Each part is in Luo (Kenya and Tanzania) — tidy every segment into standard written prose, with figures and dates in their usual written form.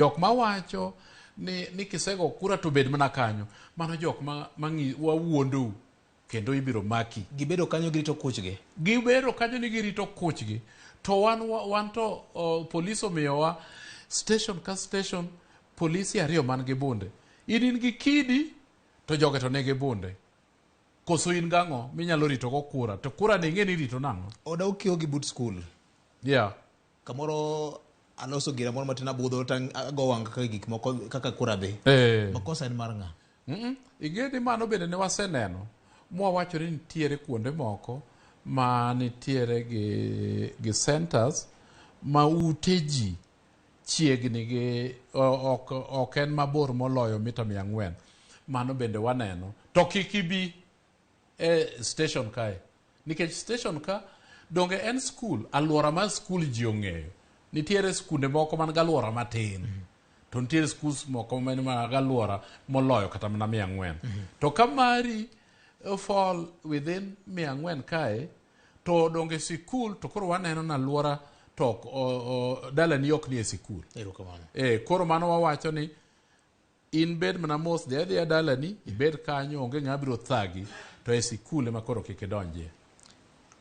Jok mawacho ni, ni kisego kura to bed mana kanyo, mano jok ma, ma wawuondou kendo ibiro maki. Gibedo kanyo girito kuchgi. Gibedo kanyo ni girito kuchgi. To wan, wan to polis omiyowa station ka station polisi ariyo man gi bunde. In in gi kidi to joge to nigi bunde. Koso in gang'o minyalo rito go kura? To kura ni ing'e ni irito nang'o? Oda okiewo gi but skul. Yeah. Kamoro aloso gira moro matin abudho to ago wang' kaka gik moko kaka kura dhi. Makosa en mar ng'a? Ing'e ni mano bende ne waseneno mwawacho ni nitiere kuonde moko ma nitiere gi, gi centers ma ute ji chiegni gi ok, ok en mabor moloyo mita 400. Mano bende waneno. To kik ibi e station kae. Nikech station ka donge en skul, alwora mar skul ji ong'eyo. Nitiere skunde moko man galwora matin. To nitiere schools moko man mana galwora moloyo kata mana 400. To ka mari fall within 400 kae, to donge sikul to koro waneno na alwora to ok, dalani ok ni e sikul. Erokamano. Koro mano wawacho ni in bed mana mos, dhi adhiya dalani, ibed kanyo, onge ng'ama biro thagi, to e sikul ema koro kik idonjie.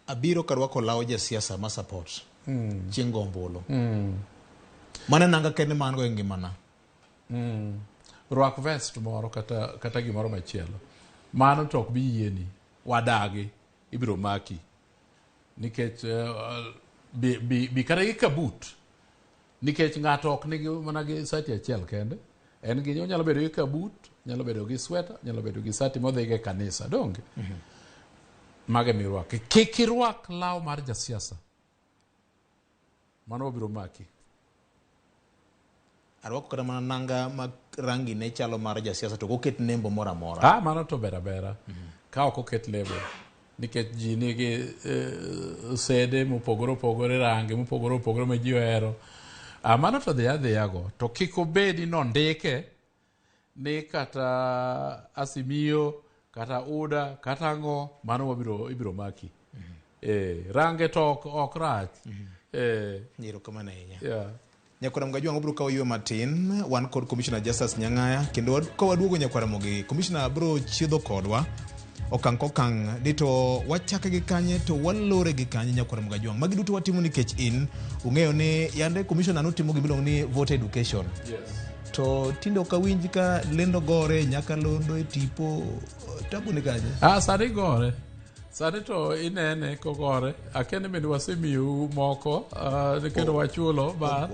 Abiro karwako law jasiasa ma support chieng' go ombulu. Mano e nanga kende ma an go e ngimana. Rwak vest moro kata, kata gimoro machielo. Mano to ok bi yieni. Wadagi, ibiro maki. Nikech bi, bi, bi kata gi kabut. Nikech ng'ato ok nigi mana gi sati achiel kende. En gi onyalo bedo gi kabut, onyalo bedo gi sweta, onyalo bedo gi sati modhigo e kanisa. Donge? Mago ema irwako. Kik irwak law mar jasiasa. Mano wabiro maki. Arwako kata mana nanga ma rangi ne chalo mar jasiasa to ok oket nembo moro amora. Ah, mano to ber abera. Ka ok oket lebo. Nikech ji nigi sede mopogore opogore, rangi mopogore opogore ma ji ohero. Ah, mano to dhi adhiya go. To kik obedi nondike ni kata Azimio, kata UDA, kata ang'o, mano wabiro ibiro maki. Range to ok, ok rach. Erokamano ahinya. Yeah. Nyakwar Ramogi Ajwang' obiro kawo ywe matin, wan kod Commissioner Justus Nyang'aya kendo ka waduogo Nyakwar Ramogi, Commissioner biro chiedho kodwa okang' kokang' ni to wachake gi kanye to walore gi kanye Nyakwar Ramogi Ajwang'. Magi duto watimo nikech in ung'eyo ni yande Commissioner notimo gima iluongo ni voter education. Yes. To tinde ok awinj ka lendo gore nyakalondo e tipo tabu ni kanye. Ah, sani gore. Sani to inene kogore. Akia ni bende wasemiyou moko, kendo wachulo ba.